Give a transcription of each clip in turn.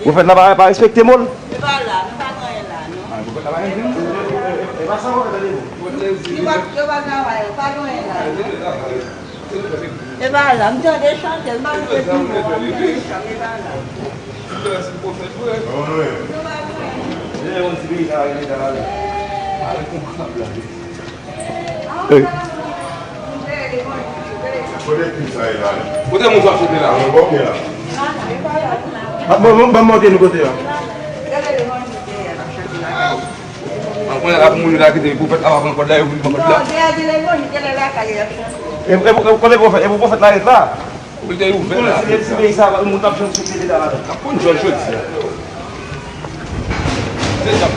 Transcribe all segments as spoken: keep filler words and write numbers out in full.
Pwofèt la pa, pa respekte mo l. E pa la, nou pa gen anyen la, non. Ah, pwofèt la pa gen anyen. E pa sa pwofèt la di. Yo pa, yo pa travay, pa gen anyen la, non. E pa la, m tande chante, m pa respekte mo a, m tande chante, e pa la. Yo pa gen anyen. Kote moun sa ye la? Kote moun sa sot la? Ban m montre nou kote a. An konnen la pou moun yo ta kite pwofèt la pa pran kòd la, yo vin pran kòd la. E, e, e, kote pwofèt, e pou pwofèt la ret la? Ou te ouvè la. Konnen si, si peyi sa, moun t ap janm sou pye deta ladan. Ap konn jòj jodi a. Se sa.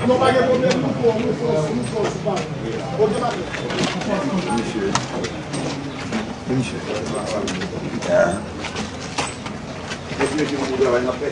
Non, pa gen pwoblèm, nou fò, nou fò, nou fò, sou pa. Ok, pa. Mesye. Mesye. Mesye, mesye, bon travay n ap fè.